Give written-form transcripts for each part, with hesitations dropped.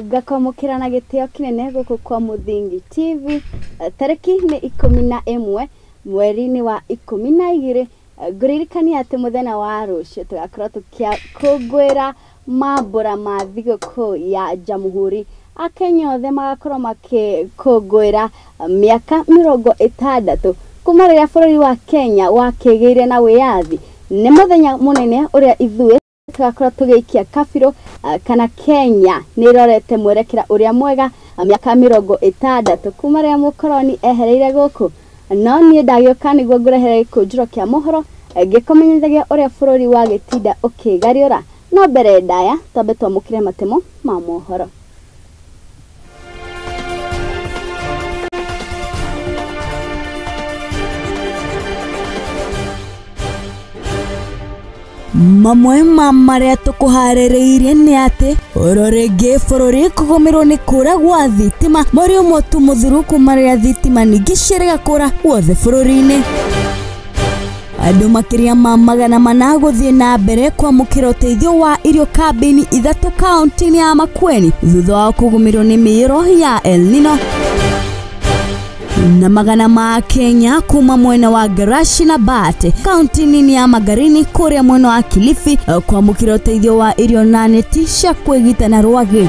Ngakwamũkĩra na gĩtĩo kĩnene gũkũ kwa Mũthingi TV. Tarĩki nĩ 11 mweri-inĩ wa 12. Ngũririkania atĩ mũthenya wa rũciũ tũgakorwo tũgĩkũngũĩra mambũra ma thigũkũ ya Jamhuri. Akenya othe magakorwo makĩkũngũĩra mĩaka 60 kuma rĩrĩa bũrũri wa Kenya wakĩgĩire na wĩyathi. Nĩ mũthenya mũnene ũrĩa ithuĩ tũgakorwo tũgĩikia kabirũ kana Kenya nĩ ĩrorete mwerekera ũrĩa mwega mĩaka 60 kuma rĩrĩa mũkoroni ehereire gũkũ. No niĩ ndagĩũka nĩguo ngũrehere gĩkũnjũro kĩa mohoro ngĩkũmenyithagia ũrĩa bũrũri wa gĩtinda ũkĩgariũra. No mbere ndaya twambe twamũkĩre matemo ma mohoro. Mamwe ma marĩa tũkũharĩrĩirie nĩ atĩ oro rĩngĩ bũrũri kũgũmĩrwo nĩ kũra gwa thitima mweri ũmwe tu mũthiru kuma rĩrĩa thitima ningĩ ciĩrĩga kũra guothe bũrũri-inĩ. Andũ makĩria ma 400 gũthiĩ na mbere kwamũkĩra ũteithio wa irio kambĩini 3 kaunti-inĩ ya Makueni thutha wa kũgũmĩrwo nĩ mĩiyũro ya El Nino. Na magana ma Kenya kuma mwena wa Garashi na Bate kaunti nini ya Magarini kũrĩa mwena wa Kilifi kwamũkĩra ũteithio wa irio na neti cia kwĩgita na rwagĩ.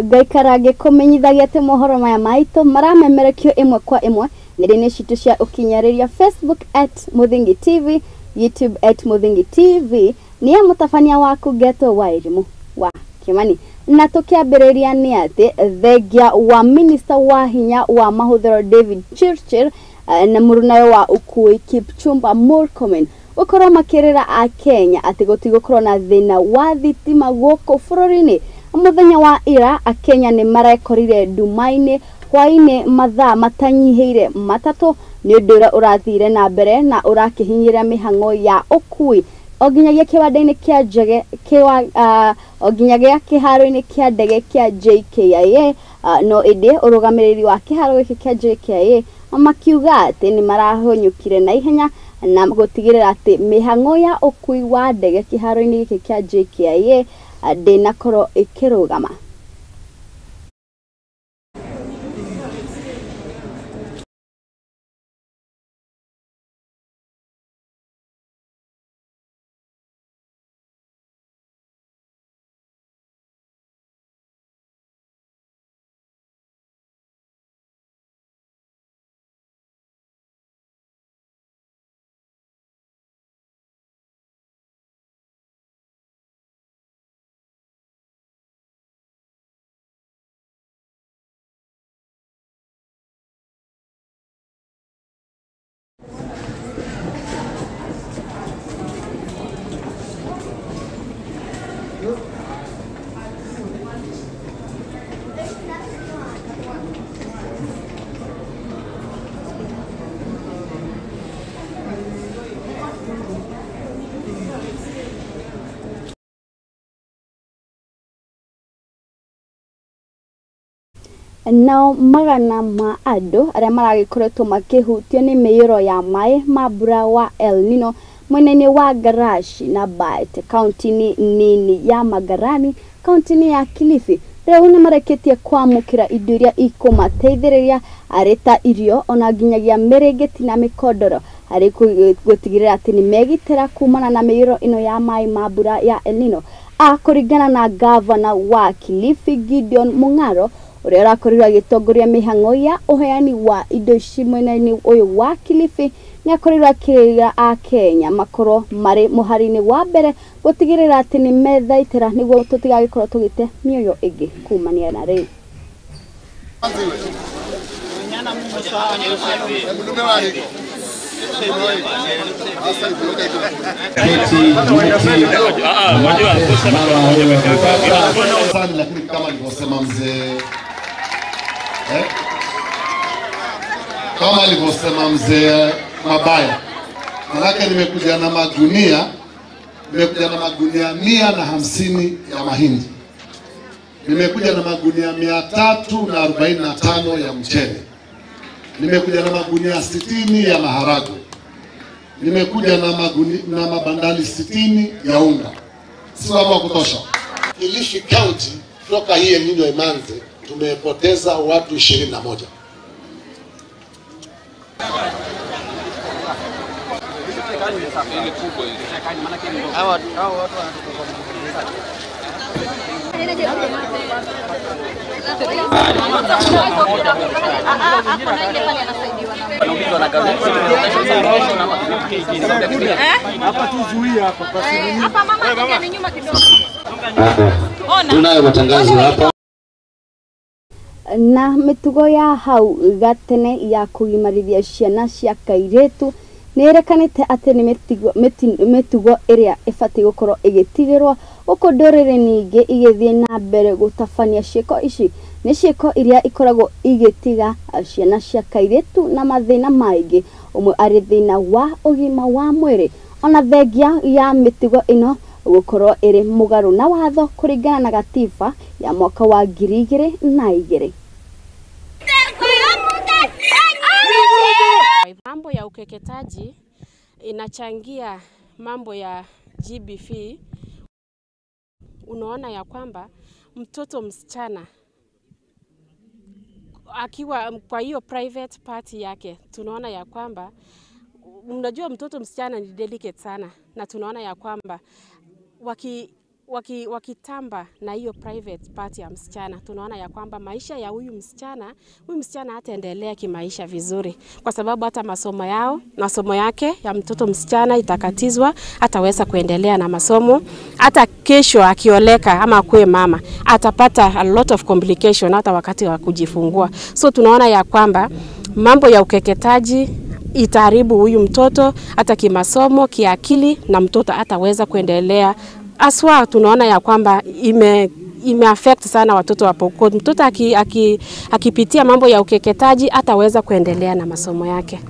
Ngaikara ngĩkũmenyithagia atĩ mohoro maya maitũ maramemerekio ĩmwe kwa ĩmwe nenda-inĩ citũ cia ũkinyanĩria Facebook at Mũthingi TV, YouTube at Mũthingi TV. Niĩ mũtabania waku Ngeto wa Irimũ wa Kimani. Na tũkĩambĩrĩria nĩ atĩ thengia wa minista wa hinya wa mahũthĩro David Chirchir na mũrunawe wa ũkui Kipchumba Murkomen gũkorwo makĩrĩra Akenya atĩ gũtigũkorwo na thĩna wa thitima gũkũ bũrũri-inĩ. Mũthenya wa ira Akenya nĩ marekorire nduma-inĩ hwaĩ-inĩ mathaa matanyihĩire 3 nĩ ũndũ ũrĩa ũrathire na mbere na ũrakĩhinyĩrĩria mĩhang'o ya ũkui o nginyagia kĩwanda-inĩ kĩa njege o nginyagia kĩharo-inĩ kĩa ndege kĩa JKIA. No ĩndĩ ũrũgamĩrĩri wa kĩharo gĩkĩ kĩa JKIA makiuga atĩ nĩ marahũnyũkire na ihenya na gũtigĩrĩra atĩ mĩhang'o ya ũkui wa ndege kĩharo-inĩ gĩkĩ kĩa JKIA ndĩnakorwo ĩkĩrũgama. Nao magana ma andũ arĩa maragĩkoretwo makĩhutio nĩ mĩiyũro ya maĩ ma mbura wa El Nino mwena-inĩ wa Garashi na Bate kaunti-inĩ nini ya Magarani kaunti-inĩ ya Kilifi rĩu nĩ marekĩtie kwamũkĩra indo iria ikũmateithĩrĩria arĩ ta irio ona nginyagia mĩrĩngĩti na mĩkondoro harĩ gũtigĩrĩra atĩ nĩ megitĩra kumana na mĩiyũro ĩno ya maĩ ma mbura ya El Nino. Kũringana na gavana wa Kilifi Gideon Mung'aro ũrĩa ũrakorirwo agĩtongoria mĩhang'o ya ũheani wa indo ici mwena-inĩ ũyũ wa Kilifi nĩ akorirwo akĩrĩra Akenya makorwo marĩ mũhari-inĩ wa mbere gũtigĩrĩra atĩ nĩ methaitĩra nĩguo tũtigagĩkorwo tũgĩte mĩoyo ĩngĩ kumania na rĩu. Lakini kama alivyosema mzee kama alivyosema mzee Mabaya, manake nimekuja na magunia 150 ya mahindi, nimekuja na magunia 345 ya mchele, nimekuja na magunia 60 ya maharagwe, Nimekuja na na mabandali 60 ya unga. Si wa kutosha. Kilifi County toka hii El Nino imanze tumepoteza watu 21. Tunayo matangazo hapa. Na mitugo ya hau gatene ya kugimarithia ciana cia kairitu nä atĩ nĩ mĩtugo ĩrĩa ĩbatiĩ gũkorwo ĩgĩtigĩrwo gũkũ ndũrĩrĩ ningĩ igĩthiĩ na mbere gũtabania ciĩko ici nĩ ciĩko iria ikoragwo igĩtiga ciana cia kairĩtu na mathĩna maingĩ ũmwe arĩ thĩna wa ũgima wa mwĩrĩ ona thengia ya mĩtugo ĩno gũkorwo ĩrĩ mũgarũ na watho kũringana na gatiba ya mwaka wa 2002. Mambo ya ukeketaji inachangia mambo ya GBV. Unaona ya kwamba mtoto msichana akiwa kwa hiyo private party yake, tunaona ya kwamba unajua mtoto msichana ni delicate sana, na tunaona ya kwamba wakitamba na hiyo private party ya msichana, tunaona ya kwamba maisha ya huyu msichana hataendelea kimaisha vizuri, kwa sababu hata masomo yake ya mtoto msichana itakatizwa, hataweza kuendelea na masomo. Hata kesho akioleka ama akuwe mama atapata a lot of complication hata wakati wa kujifungua. So tunaona ya kwamba mambo ya ukeketaji itaharibu huyu mtoto hata kimasomo, kiakili, na mtoto hataweza kuendelea. Aswa tunaona ya kwamba ime affect sana watoto wa Pokot. Mtoto akipitia mambo ya ukeketaji hataweza kuendelea na masomo yake.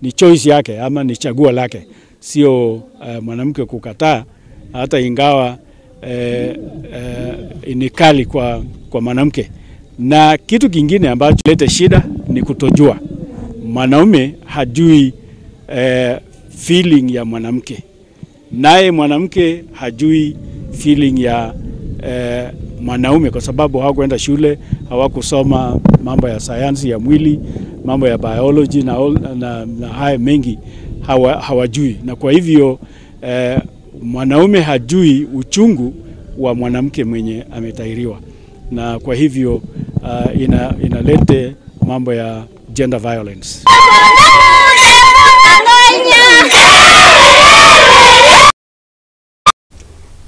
Ni choice yake ama ni chaguo lake, sio mwanamke kukataa, hata ingawa ni kali kwa mwanamke. Na kitu kingine ambacho lete shida ni kutojua. Mwanaume hajui feeling ya mwanamke, naye mwanamke hajui feeling ya mwanaume, kwa sababu hawakuenda shule, hawakusoma mambo ya sayansi ya mwili, mambo ya biology na haya mengi hawajui. Na kwa hivyo mwanaume hajui uchungu wa mwanamke mwenye ametahiriwa, na kwa hivyo inalete mambo ya gender violence.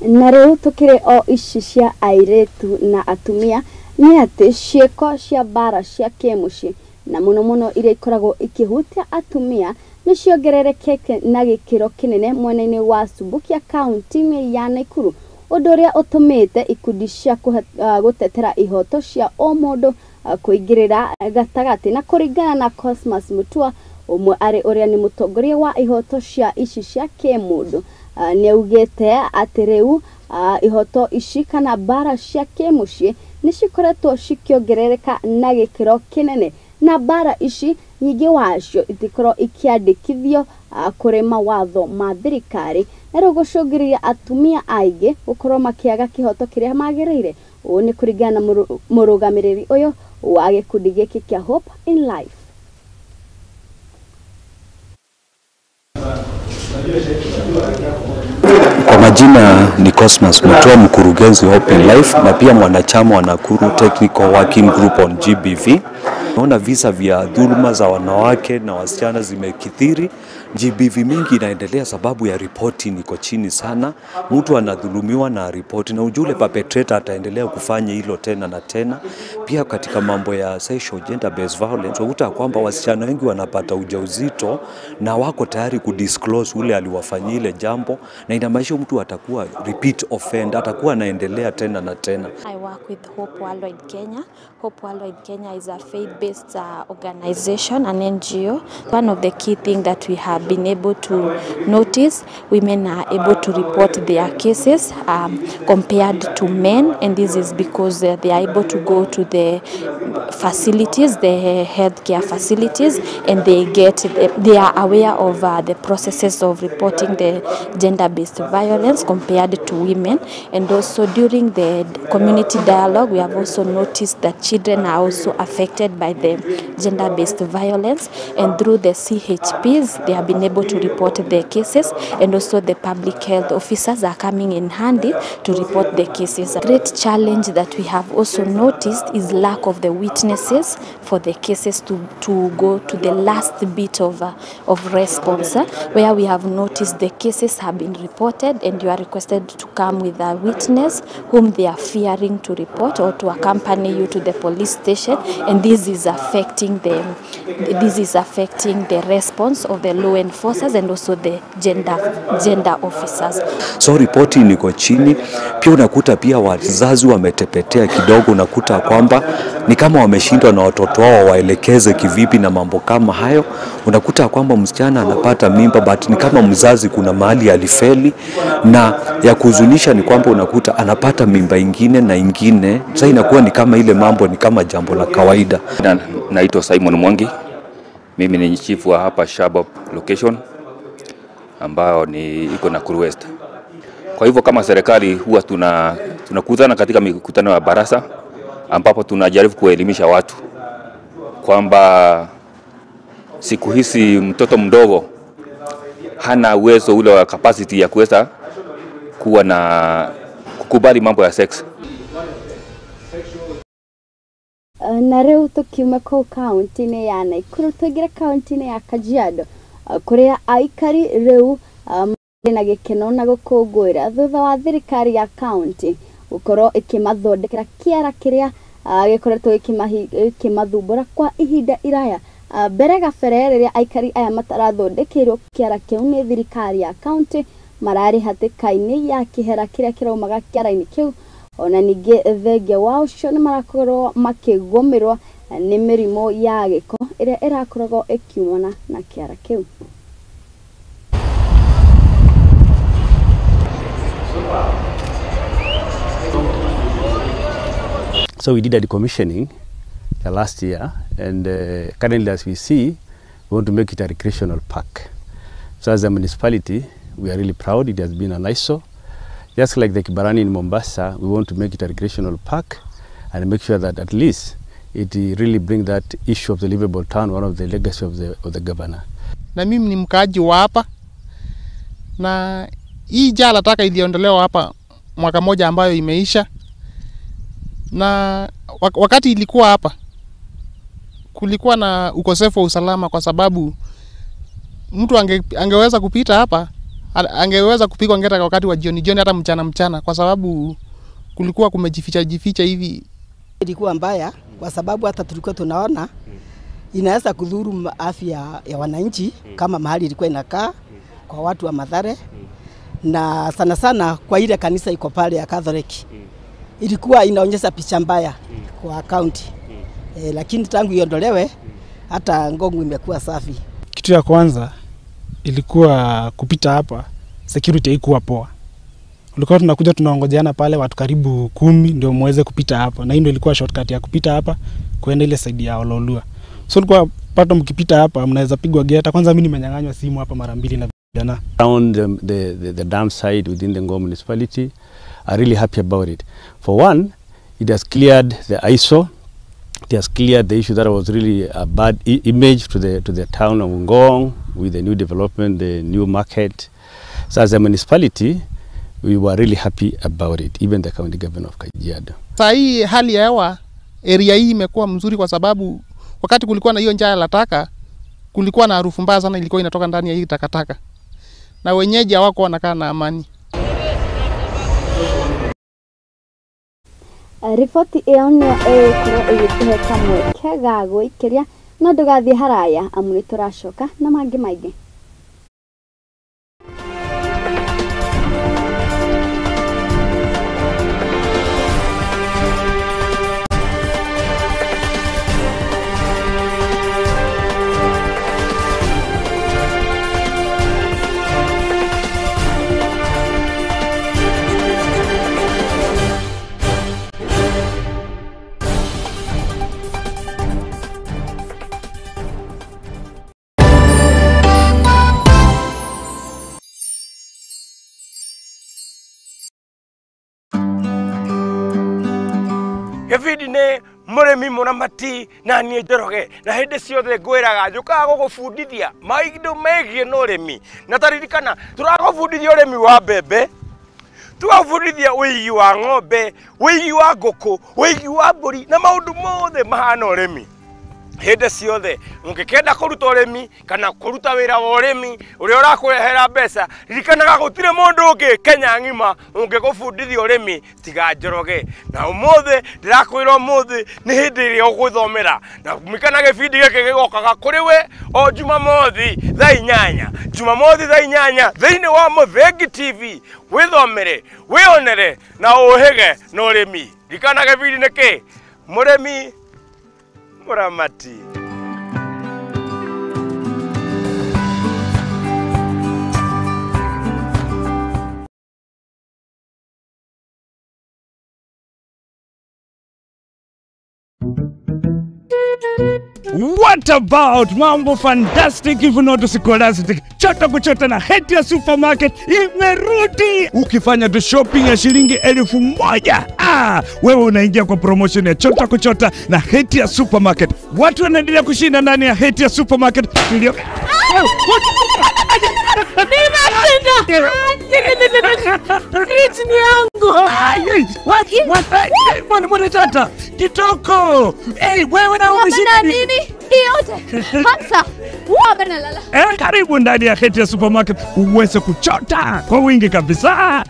Na rĩu tũkĩrĩ o ici cia airĩtu na atumia nĩ atĩ ciĩko cia mbara cia kĩmũciĩ na mũno mũno iria ikoragwo ikĩhutia atumia nĩ ciongererekete na gĩkĩro kĩnene mwena-inĩ wa Subukia kaunti-inĩ ya Nakuru, ũndũ ũrĩa ũtũmĩte ikundi cia gũtetera ihoto cia ũmũndũ kũingĩrĩra gatagatĩ. Na kũringana na Cosmas Mutua, ũmwe arĩ ũrĩa nĩ mũtongoria wa ihoto cia ici cia kĩmũndũ, nĩ augĩte atĩ rĩu ihoto ici kana mbara cia kĩmũciĩ nĩ cikoretwo cikĩongerereka na gĩkĩro kĩnene, na mbara ici nyingĩ wacio itikorwo ikĩandĩkithio kũrĩ mawatho ma thirikari, na rĩu gũcũngĩrĩria atumia aingĩ gũkorwo makĩaga kĩhoto kĩrĩa magĩrĩire. Ũũ nĩ kũringana na mũrũgamĩrĩri ũyũ wa gĩkundi gĩkĩ kĩa Hope in Life. Kwa majina ni Cosmas Mutua, mkurugenzi Hope in Life na pia mwanachama wa Nakuru Technical Working Group on GBV. Naona visa vya dhuluma za wanawake na wasichana zimekithiri. GBV mingi inaendelea sababu ya ripoti niko chini sana. Mtu anadhulumiwa na ripoti, na ujule perpetrator ataendelea kufanya hilo tena na tena. Pia katika mambo ya sexual gender based violence, unakuta kwamba wasichana wengi wanapata ujauzito na wako tayari kudisclose ule aliwafanyia ile jambo, na inamaanisha mtu atakuwa repeat offender, atakuwa anaendelea tena na tena. I work with Hope Worldwide Kenya. Hope Worldwide Kenya is a faith-based based organization, an NGO. One of the key things that we have been able to notice, women are able to report their cases compared to men, and this is because they are able to go to the facilities, the healthcare facilities, and they are aware of the processes of reporting the gender-based violence compared to women. And also during the community dialogue, we have also noticed that children are also affected by the gender-based violence, and through the CHPs, they have been able to report their cases, and also the public health officers are coming in handy to report the cases. A great challenge that we have also noticed is lack of the witnesses for the cases to go to the last bit of response, where we have noticed the cases have been reported and you are requested to come with a witness whom they are fearing to report or to accompany you to the police station, and this is affecting the response of the law enforcers and also the gender officers. So reporting iko chini. Pia unakuta pia wazazi wametepetea kidogo, unakuta kwamba ni kama wameshindwa na watoto wao waelekeze kivipi na mambo kama hayo. Unakuta kwamba msichana anapata mimba, but ni kama mzazi kuna mahali alifeli, na ya kuhuzunisha ni kwamba unakuta anapata mimba ingine na ingine. Sasa inakuwa ni kama ile mambo ni kama jambo la kawaida. Naitwa Simon Mwangi. Mimi ni chief wa hapa Shabab location ambayo ni iko Nakuru West. Kwa hivyo kama serikali huwa tunakutana katika mikutano ya barasa ambapo tunajaribu kuelimisha watu kwamba siku hizi mtoto mdogo hana uwezo ule wa capacity ya kuweza kuwa na kukubali mambo ya sex. Na rĩu tũkiuma kũu kaunti-inĩ ya Nakuru tũingĩre kaunti-inĩ ya Kajiado kũrĩa aikari rĩu marĩ na gĩkeno na gũkũngũĩra thutha wa thirikari ya kaunti gũkorwo ĩkĩmathondekera kĩara kĩrĩa gĩkoretwo gĩkĩmathumbũra kwa ihinda iraya. Mbere gabere rĩrĩa aikari aya matarathondekeirwo kĩara kĩu nĩ thirikari ya kaunti mararĩ hatĩka-inĩ ya kĩhera kĩrĩa kĩraumaga kĩara-inĩ kĩu. Ona ningĩ thengia wa ũcio nĩ marakorwo makĩgũmĩrwo nĩ mĩrimũ ya gĩko ĩrĩa ĩrakoragwo ĩkiumana na kĩara kĩu. So we did a decommissioning the last year, and currently as we see, we want to make it a recreational park. So as a municipality, we are really proud. It has been an ISO. Just like the Kibarani in Mombasa, we want to make it a recreational park and make sure that at least it really brings that issue of the livable town, one of the legacy of the governor. Na mimi ni mkaaji wa hapa, na hii jala taka iliondolewa hapa mwaka moja ambayo imeisha, na wakati ilikuwa hapa kulikuwa na ukosefu wa usalama kwa sababu mtu angeweza kupita hapa, angeweza kupigwa ngeta wakati wa jioni jioni, hata mchana mchana, kwa sababu kulikuwa kumejificha jificha hivi. Ilikuwa mbaya kwa sababu hata tulikuwa tunaona inaweza kudhuru afya ya wananchi kama mahali ilikuwa inakaa kwa watu wa Mathare, na sana sana kwa ile kanisa iko pale ya Catholic. Ilikuwa inaonyesha picha mbaya kwa county. Lakini tangu iondolewe hata Ngong imekuwa safi. Kitu ya kwanza ilikuwa kupita hapa, security haikuwa poa. Ulikuwa tunakuja tunaongojeana pale watu karibu 10 ndio muweze kupita hapa, na hii ndio ilikuwa shortcut ya kupita hapa kwenda ile side ya Ololua. So ulikuwa pato mkipita hapa mnaweza pigwa geta. Kwanza mimi nimenyang'anywa simu hapa mara mbili na vijana. Around the dam side within the Ngong municipality are really happy about it. For one, it has cleared the ISO. It has cleared the issue that was really a bad image to the town of Ngong with the new development, the new market. So as a municipality, we were really happy about it, even the county government of Kajiado. Saa hii hali ya hewa area hii imekuwa mzuri kwa sababu wakati kulikuwa na hiyo njaa la taka, kulikuwa na harufu mbaya sana ilikuwa inatoka ndani ya hii takataka, na wenyeji hawako wanakaa na amani. Riboti ĩyo nĩyo ĩgũkorwo ĩgĩtũhe kamweke ga gũikĩria, no ndũgathiĩ haraya amu nĩ tũracoka na mangĩ maingĩ. Mũrĩmi mũramati na niĩ Njoroge, na hĩndĩ ciothe ngwĩraga njũkaga gũgũbundithia maũndũ megiĩ na ũrĩmi. Na taririkana tũragũbundithia ũrĩmi wa mbembe, tũgabundithia ũigi wa ng'ombe, ũigi wa ngũkũ, ũigi wa mbũri na maũndũ mothe mahana ũrĩmi. Hĩndĩ ciothe ũngĩkenda kũruta ũrĩmi kana kũruta wĩra wa ũrĩmi ũrĩa ũrakũrehera mbeca, ririkanaga gũtirĩ mũndũ ũngĩ Kenya ng'ima ũngĩgũbundithia ũrĩmi tiga Njoroge. Na ũmũthĩ ndĩrakwĩra ũmũthĩ nĩ hĩndĩ ĩrĩa ũgũthomera, na ririkana gĩbindi gĩkĩ gĩgokaga kũrĩ we o Jumamothi thaa 8, Jumamothi thaa 8 thĩinĩ wa Mũthengi TV. Wĩthomere, wĩonere na ũhĩge na ũrĩmi. Ririkana gĩbindi nĩ kĩ? Mũrĩmi Mũramati. What about mambo fantastic if not scholastic? Chota kuchota na Hetia Supermarket imerudi. Ukifanya tu shopping ya shilingi 1000, wewe unaingia kwa promotion ya Chota kuchota na Hetia Supermarket. Watu wanaendelea kushinda ndani ya Hetia Supermarket. Fridge ni yangu. Mwana tata kitoko. Wewe na umeshinda nini? Yote. Hamsa. Lala. Karibu ndani ya Hetia Supermarket uweze kuchota kwa wingi kabisa.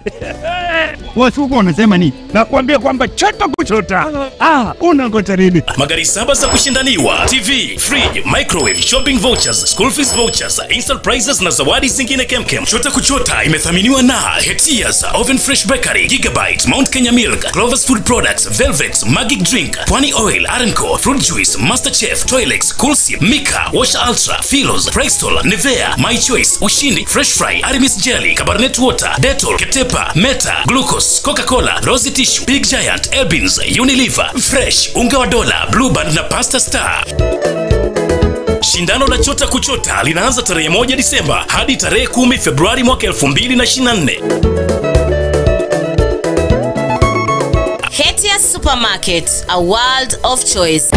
Wasuku wanasema nini? Nakwambia kwamba chota kuchota. Unangoja nini? Magari 7 za kushindaniwa, TV, fridge, microwave, shopping vouchers, school fees vouchers, instant prizes na zawadi zingine kemkem. Chota kuchota imethaminiwa na Hetias, Oven Fresh Bakery, Gigabyte, Mount Kenya Milk, Clovers Food Products, Velvet, Magic Drink, Pwani Oil, Arenco, Fruit Juice, Master Chef, Toilex, Coolsip, Mika, Wash Ultra, Philos, Prextol, Nivea, My Choice, Ushindi, Fresh Fry, Aramis Jelly, Cabernet Water, Dettol, Ketepa, Meta, Glucose, Coca-Cola, Rosy Tissue, Big Giant, Elbins, Unilever, Fresh, Unga wa Dola, Blue Band na Pasta Star. Shindano la Chota Kuchota linaanza tarehe 1 Disemba hadi tarehe 10 Februari mwaka 2024. Hetia Supermarket, a world of choice.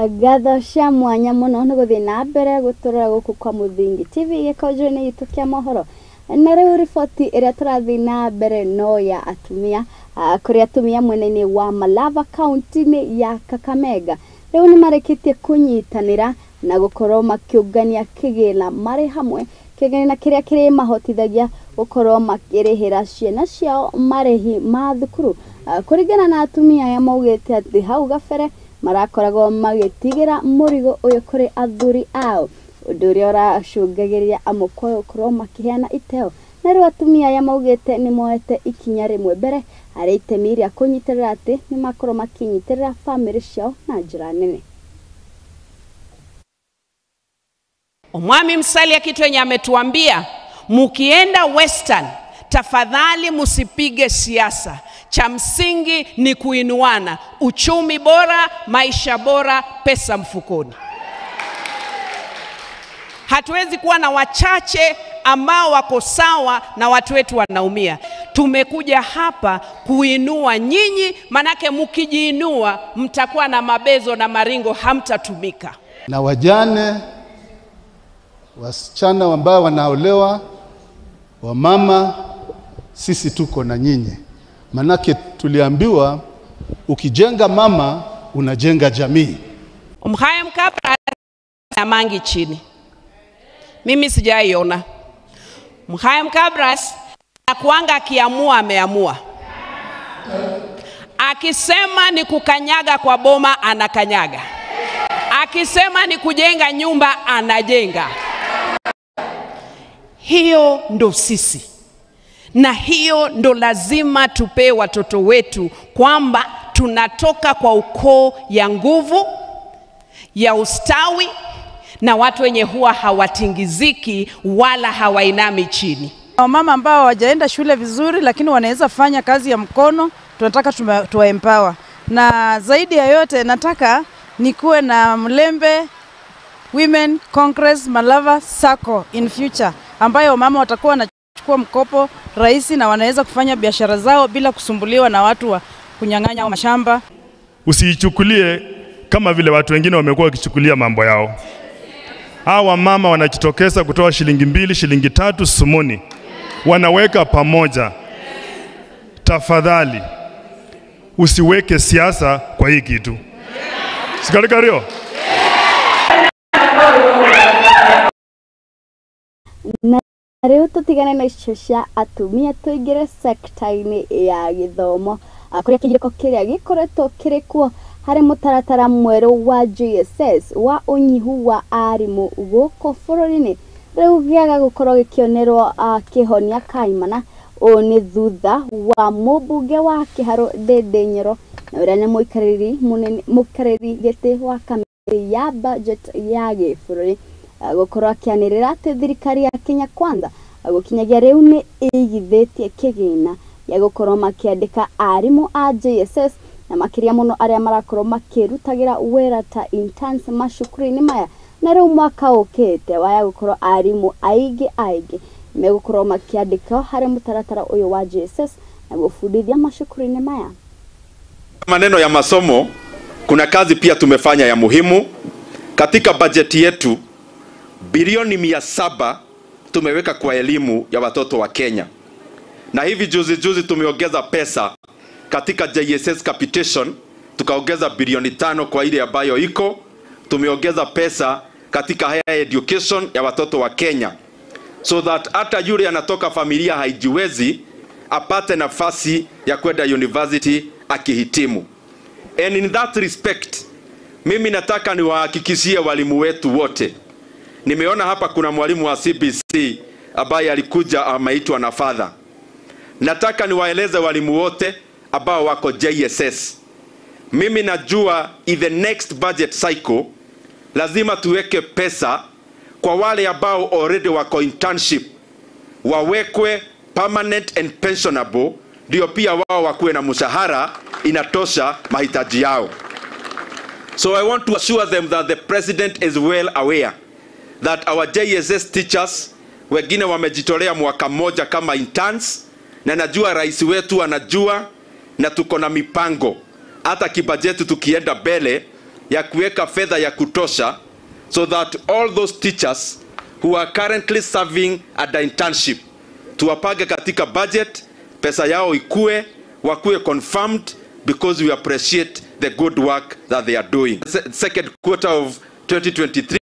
Ngatho cia mwanya muno nĩ gũthiĩ na mbere gũtũrora gũkũ kwa Mũthingi TV gĩkonjo-inĩ gitũ kĩa mohoro. Na rĩu riboti ĩrĩa tũrathiĩ na mbere no ya atumia, kũrĩ atumia mwena-inĩ wa Malava kaunti-inĩ ya Kakamega. Rĩu nĩ marĩkĩtie kũnyitanĩra na gũkorwo makĩũngania kĩgĩna marĩ hamwe, kĩgĩna kĩrĩa kĩrĩmahotithagia gũkorwo makĩrĩhĩra ciana ciao marĩhi ma thukuru. Kũringana na atumia aya maugĩte atĩ hau gabere marakoragwo magĩtigĩra mũrigo ũyũ kũrĩ athuri ao, ũndũ ũrĩa ũracũngagĩrĩria amwe gũkorwo makĩheana iteo. Na rĩu atumia aya maugĩte nĩ moete ikinya rĩmwe mbere harĩ itemi rĩa kũnyitĩrĩra atĩ nĩ makorwo makĩnyitĩrĩra bamĩrĩ ciao na njĩra nene. Omwami Musalia kitu yenye ametuambia, mukienda Western tafadhali musipige siasa. Cha msingi ni kuinuana, uchumi bora, maisha bora, pesa mfukoni. Hatuwezi kuwa na wachache ambao wako sawa na watu wetu wanaumia. Tumekuja hapa kuinua nyinyi, manake mkijiinua mtakuwa na mabezo na maringo, hamtatumika. Na wajane, wasichana ambao wanaolewa, wamama, sisi tuko na nyinyi. Manake tuliambiwa ukijenga mama unajenga jamii. Mhaya Mkapa na mangi chini. Mimi sijaiona. Mhaim Kabras akuanga akiamua ameamua. Akisema ni kukanyaga kwa boma anakanyaga. Akisema ni kujenga nyumba anajenga. Hiyo ndo sisi. Na hiyo ndo lazima tupe watoto wetu kwamba tunatoka kwa ukoo ya nguvu, ya ustawi, na watu wenye huwa hawatingiziki wala hawainami chini. Wamama ambao hawajaenda shule vizuri lakini wanaweza fanya kazi ya mkono, tunataka tuwa empower. Na zaidi ya yote nataka nikuwe na Mlembe Women Congress Malava Sacco in future, ambayo wamama watakuwa wanachukua mkopo rahisi na wanaweza kufanya biashara zao bila kusumbuliwa na watu wa kunyang'anya mashamba. Usiichukulie kama vile watu wengine wamekuwa wakichukulia mambo yao. Hawa mama wanajitokeza kutoa shilingi 2, shilingi 3 sumuni, wanaweka pamoja. Tafadhali usiweke siasa kwa hii kitu. Sikalikario. Na rĩu tũtigane na icio cia atumia tũingĩre sekta-inĩ ya gĩthomo, kũrĩa kĩgirĩko kĩrĩa gĩkoretwo kĩrĩ kuo harĩ mũtaratara mwerũ wa JSS wa ũnyihu wa arimũ gũkũ bũrũri-inĩ rĩu gĩaga gũkorwo gĩkĩonerwo kĩhonia kaimana. Ũũ nĩ thutha wa mũmbunge wa Kĩharũ Ndindi Nyoro na ũrĩa nĩ mũikarĩri gĩtĩ wa kamĩtĩ ya budget ya gĩbũrũri gũkorwo akĩanĩrĩra atĩ thirikari ya Kenya Kwanza gũkinyagia rĩu nĩ ĩigithĩtie kĩgĩna gĩa gũkorwo makĩandĩka arimũ a JSS na makĩria mũno arĩa marakorwo makĩrutagĩra wĩra ta interns macukuru-inĩ maya, na rĩu mwaka ũkĩte waya gũkorwo arimũ aingĩ aingĩ megũkorwo makĩandĩkwo harĩ mũtaratara ũyũ wa JSS na gũbundithia macukuru-inĩ maya. Maneno ya masomo, kuna kazi pia tumefanya ya muhimu katika bajeti yetu. Bilioni 700 tumeweka kwa elimu ya watoto wa Kenya. Na hivi juzi juzi tumeongeza pesa katika JSS capitation, tukaongeza bilioni 5 kwa ile ambayo iko. Tumeongeza pesa katika higher education ya watoto wa Kenya, so that hata yule anatoka familia haijiwezi apate nafasi ya kwenda university akihitimu. And in that respect, mimi nataka niwahakikishie walimu wetu wote. Nimeona hapa kuna mwalimu wa CBC ambaye alikuja ameitwa na father. Nataka niwaeleze walimu wote ambao wako JSS. Mimi najua in the next budget cycle lazima tuweke pesa kwa wale ambao already wako internship, wawekwe permanent and pensionable, ndio pia wao wakuwe na mshahara inatosha mahitaji yao. So I want to assure them that the president is well aware that our JSS teachers wengine wamejitolea mwaka mmoja kama interns, na najua rais wetu anajua, na tuko na mipango hata kibajeti tukienda mbele ya kuweka fedha ya kutosha so that all those teachers who are currently serving at the internship tuwapange katika budget, pesa yao ikue, wakue confirmed, because we appreciate the good work that they are doing. Second quarter of 2023.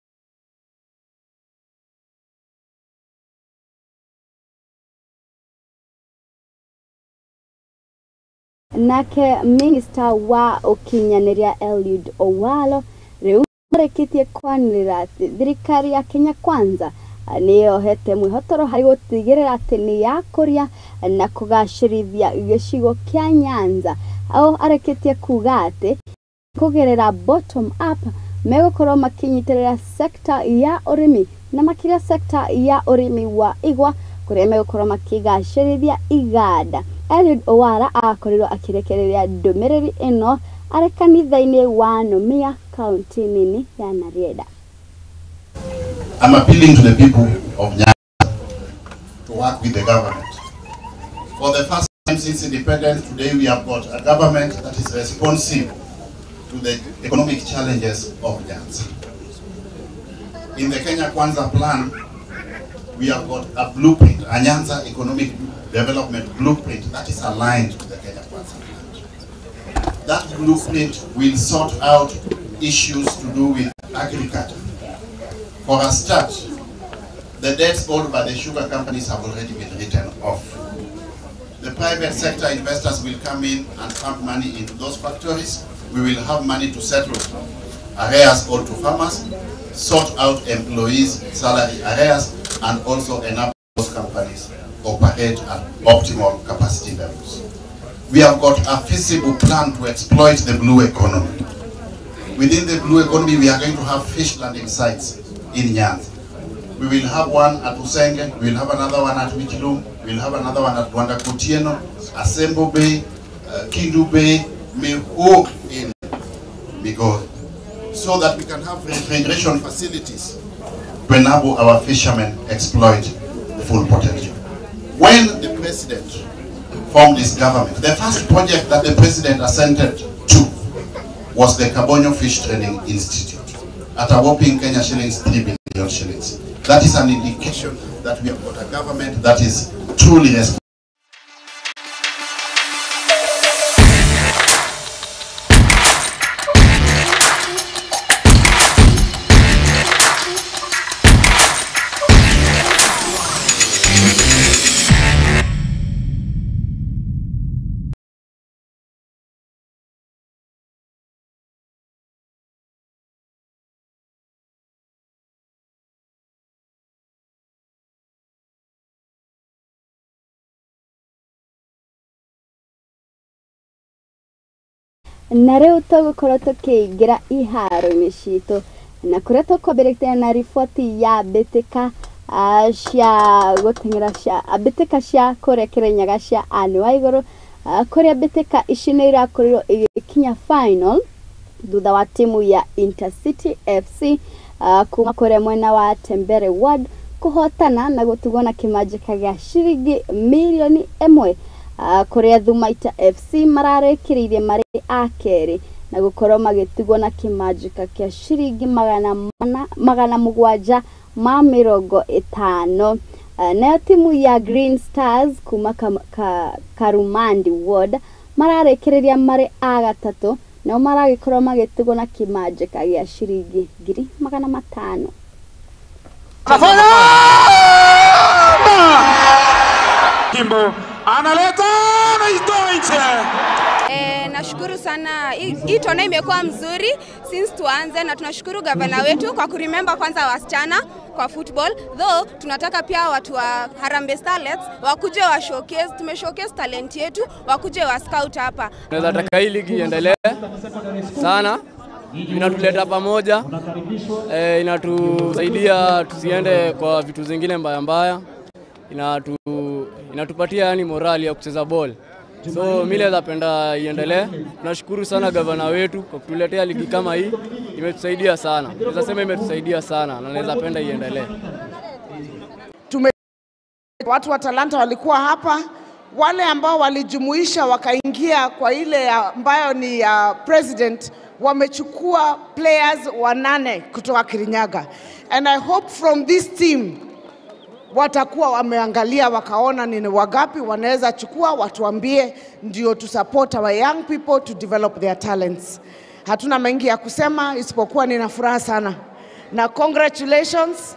Nake minister wa ũkinyanĩria Eliud Owalo rĩu areketie kwanĩrĩra atĩ thirikari ya Kenya Kwanza nĩyohete mwĩhotoro harĩ gũtigĩrĩra atĩ nĩ yakũria na kũgacĩrithia gĩcigo kĩa Nyanza. Au areketie kuga atĩ kũgerera bottom up megũkorwo makĩnyitĩrĩra sekta ya ũrĩmi na makĩria sekta ya ũrĩmi wa igwa kũrĩa megũkorwo makĩgacĩrithia iganda. Eliud Owara akorirwo akĩrekereria ndũmĩrĩri ĩno arĩ kanitha-inĩ wa Numia kaunti nini ya Narienda. I'm appealing to the people of Nyanza to work with the government. For the first time since independence, today we have got a government that is responsive to the economic challenges of Nyanza. In the Kenya Kwanza plan, we have got a blueprint, a Nyanza economic development blueprint that is aligned to the Kenya Kwanza plan. That blueprint will sort out issues to do with agriculture. For a start, The debts owed by the sugar companies have already been written off. The private sector investors will come in and pump money into those factories. We will have money to settle arrears owed to farmers, sort out employees' salary arrears, and also enable those companies operate at optimal capacity levels. We have got a feasible plan to exploit the blue economy. Within the blue economy, we are going to have fish landing sites in Nyanza. We will have one at Usenge, we will have another one at Wichilum, we will have another one at Rwanda Kotieno, Asembo Bay, Kindu Bay, Miho in Migori, so that we can have refrigeration facilities to enable our fishermen exploit the full potential. When the president formed his government, the first project that the president assented to was the Kabonyo Fish Training Institute at a whopping Kenya shillings 3 billion shillings. That is an indication that we have got a government that is truly responsible. Na rĩu tũgũkorwo tũkĩingĩra iharo-inĩ citũ na kũrĩa tũkwambĩrĩria na riboti ya mbĩtĩka cia gũteng'era cia mbĩtĩka cia kũrĩa Kĩrĩnyaga cia Anne Waigũrũ, kũrĩa mbĩtĩka ici nĩ irakorirwo igĩkinya final thutha wa timu ya Intercity FC kuma kũrĩa mwena wa Tembere Ward kũhotana na gũtigwo na kĩmanjĩka gĩa ciringi mirioni 1, kũrĩa Thumaita FC mararĩkĩrĩirie marĩ a kerĩ na gũkorwo magĩtigwo na kĩmanjĩka kĩa ciringi 750. Nayo timu ya Green Stars kuma Karumandi Ward mararĩkĩrĩria marĩ a gatatũ nao maragĩkorwo magĩtigwo na kĩmanjĩka gĩa ciringi 500,000. Kimbo analeta anaitoa nje. Nashukuru sana. Hii tona imekuwa mzuri since tuanze, na tunashukuru gavana wetu kwa kuremember kwanza wasichana kwa football. Though tunataka pia watu wa Harambee Starlets wakuje wa showcase, tume showcase talent yetu, wakuje wa scout hapa. Tunaweza taka hii ligi iendelee sana. Inatuleta pamoja, inatusaidia tusiende kwa vitu zingine mbaya mbaya. Inatupatia yani morali ya kucheza ball. So mimi napenda iendelee. Tunashukuru sana gavana wetu kwa kutuletea ligi kama hii. Imetusaidia sana. Naweza sema imetusaidia sana na naweza penda iendelee. Watu wa Talanta walikuwa hapa, wale ambao walijumuisha wakaingia kwa ile ambayo ni president, wamechukua players 8 kutoka Kirinyaga. And I hope from this team watakuwa wameangalia wakaona ni wagapi wanaweza chukua, watuambie ndio to support our young people to develop their talents. Hatuna mengi ya kusema isipokuwa nina furaha sana. Na congratulations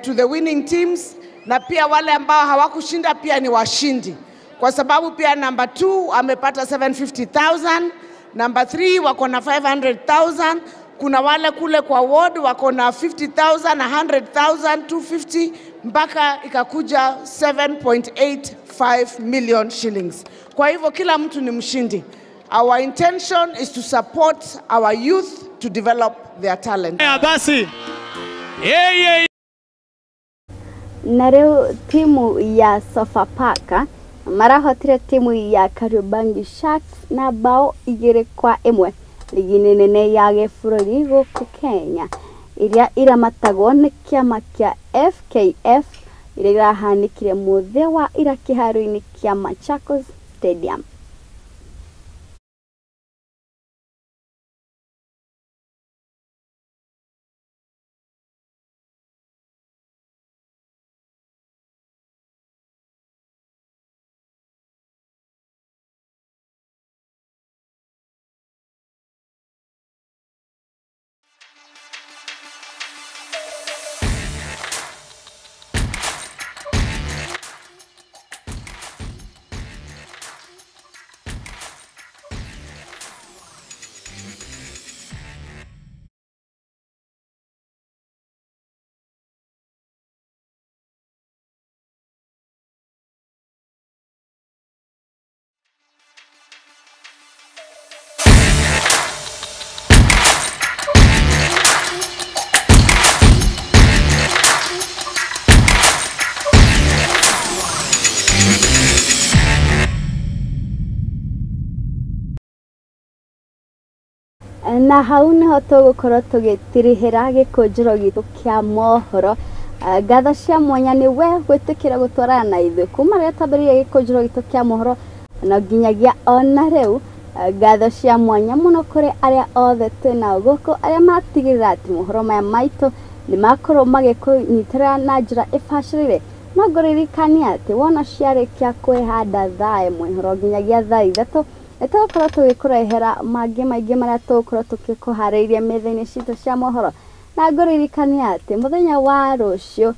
to the winning teams, na pia wale ambao hawakushinda pia ni washindi. Kwa sababu pia number 2 amepata 750,000, number 3 wako na 500,000. Kuna wale kule kwa ward wako na 50,000, 100,000, 250 mpaka ikakuja 7.85 million shillings. Kwa hivyo kila mtu ni mshindi. Our intention is to support our youth to develop their talent. Basi. Na rĩu timu ya Sofapaka marahotire timu ya Kariobangi Sharks na bao 2-1 ligi nene ya gĩbũrũri gũkũ Kenya iria iramatagwo nĩ kĩama kĩa FKF iria irahanĩkire mũthĩ wa ira kĩharo-inĩ kĩa Machakos Stadium. Na hau niho tũgũkorwo tũgĩtirihĩra gĩkũnjĩro gitũ kĩa mohoro. Ngatho cia mwanya nĩ we gwĩtĩkĩra gũtwarana na ithuĩ kuma rĩrĩa twambĩrĩirie gĩkũnjĩro gitũ kĩa mohoro na nginyagia ona rĩu. Ngatho cia mwanya mũno kũrĩ arĩa othe twĩnao gũkũ, arĩa matigĩrĩra atĩ mohoro maya maitũ nĩ makorwo magĩkũnyitĩrĩra na njĩra ĩbacĩrĩire. No ngũririkania atĩ wona ciarĩkia kwĩhanda thaa 1 horo nginyagia thaa 3, nĩ tũgũkorwo tũgĩkũrehera mangĩ maingĩ marĩa tũgũkorwo tũgĩkũharĩirie metha-inĩ citũ cia mohoro. Na ngũririkania atĩ mũthenya wa rũciũ,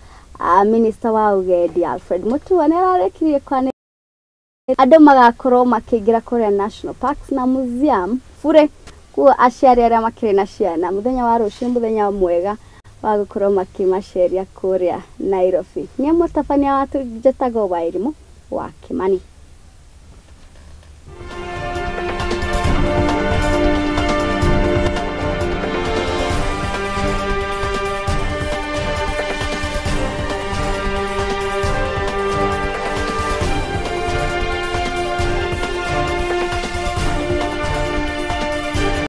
minista wa ũgendi Alfred Mutua nĩ ararĩkirie kwanĩrĩra andũ magakorwo makĩingĩra kũrĩa National Parks na Museum bure. Kuo aciari arĩa makĩrĩ na ciana, mũthenya wa rũciũ mũthenya mwega wa gũkorwo makĩmaceria kũrĩa Nairobi. Nĩ mũtabania wa njĩtagwo Wairimũ wa Kimani.